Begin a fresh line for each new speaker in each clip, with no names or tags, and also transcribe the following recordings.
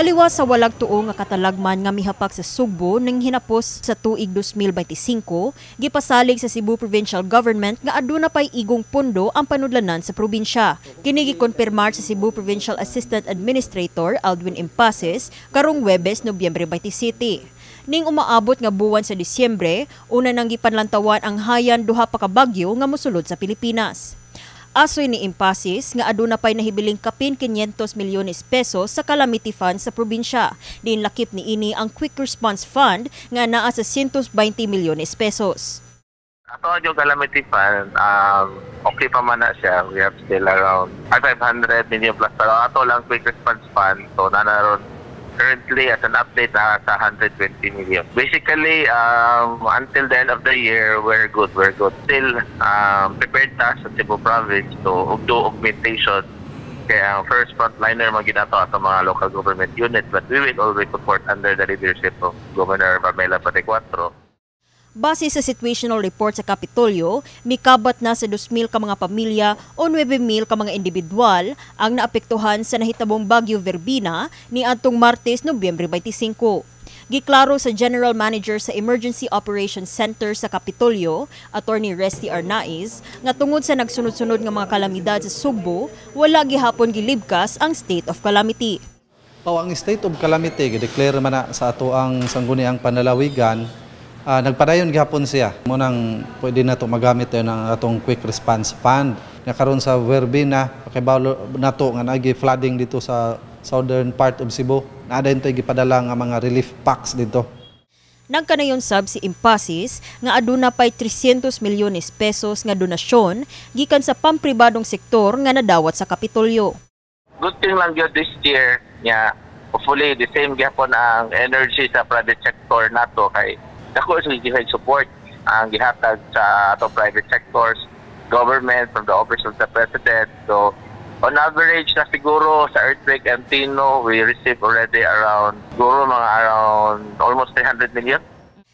Taliwas sa walag tuo nga katalagman nga mihapak sa Sugbo ning hinapos sa tuig 2025, gipasalig sa Cebu Provincial Government nga aduna pay igong pondo ang panudlanan sa probinsya. Kini gikonfirmar sa Cebu Provincial Assistant Administrator Aldwin Impases karong Webes, Nobyembre 27. Ning umaabot nga buwan sa Disyembre, una nang gipanlantawan ang Haiyan, duha pa ka bagyo nga mosulod sa Pilipinas. Asoy ni Impasis nga aduna pay nahibiling kapin 500 milyones pesos sa calamity fund sa probinsya. Diin lakip niini ang Quick Response Fund nga naa sa 120 milyones pesos.
Ato yung calamity fund, okay pa man na siya. We have still around 500 million plus. Pero ato lang quick response fund, so naa na ron currently as an update na sa 120 million. Basically, until the end of the year, we're good. We're good. Still prepared ta sa Cebu Province to do augmentation. Kaya ang first frontliner man gyud nato ato mga local government unit, but we will always support under the leadership of Governor Pamela Baricuatro.
Base sa situational report sa Kapitolyo, mikabat na sa 2,000 ka mga pamilya o 9,000 ka mga individual ang naapektuhan sa nahitabong Bagyo Verbina ni adtong Martes, Nobyembre 25. Giklaro sa General Manager sa Emergency Operations Center sa Kapitolyo, Attorney Resty Arnaiz, nga tungod sa nagsunod-sunod nga mga kalamidad sa Sugbo, wala gihapon gilibkas ang state of calamity.
O ang state of calamity gideclare man na sa ato ang Sangguniang Panlalawigan, nagpadayon gihapon siya. Mao nang pwede na to magamit ng atong quick response fund. Nga karon sa Verbina, pakibalo nato nga naagi flooding dito sa southern part of Cebu. Naa din to'y gipadala nga mga relief packs dito.
Nagkanayon sab si Impasis nga aduna pay 300 milyones pesos nga donasyon gikan sa pampribadong sektor nga nadawat sa Kapitolyo.
Good thing lang yun this year niya, hopefully the same gyapon ang energy sa private sector nato kay dako sa gihay support ang gihatag sa ato private sectors, government, from the Office of the President. So on average na siguro sa earthquake and Tino, we received already around siguro mga around almost 300 million.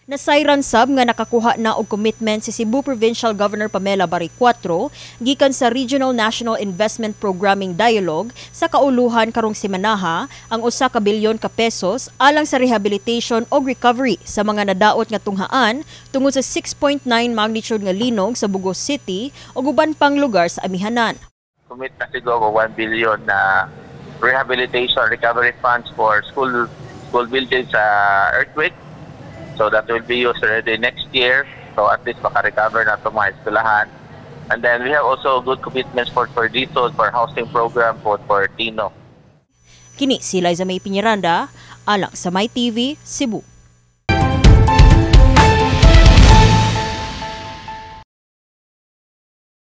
Nasayran sab nga nakakuha na og commitment si Cebu Provincial Governor Pamela Baricuatro gikan sa Regional National Investment Programming Dialogue sa kauluhan karong semanaha ang 1 ka bilyon ka pesos alang sa rehabilitation og recovery sa mga nadaot nga tunghaan tungod sa 6.9 magnitude nga linog sa Bogo City ug uban pang lugar sa amihanan.
Commit na siguro 1 billion na rehabilitation recovery funds for school school buildings sa earthquake. So that will be used already next year. So at least maka-recover na itong mga eskwelahan. And then we have also good commitments for DHSUD, for housing program, for Tino.
Kini si Liza May Piñaranda, alang sa My TV, Cebu.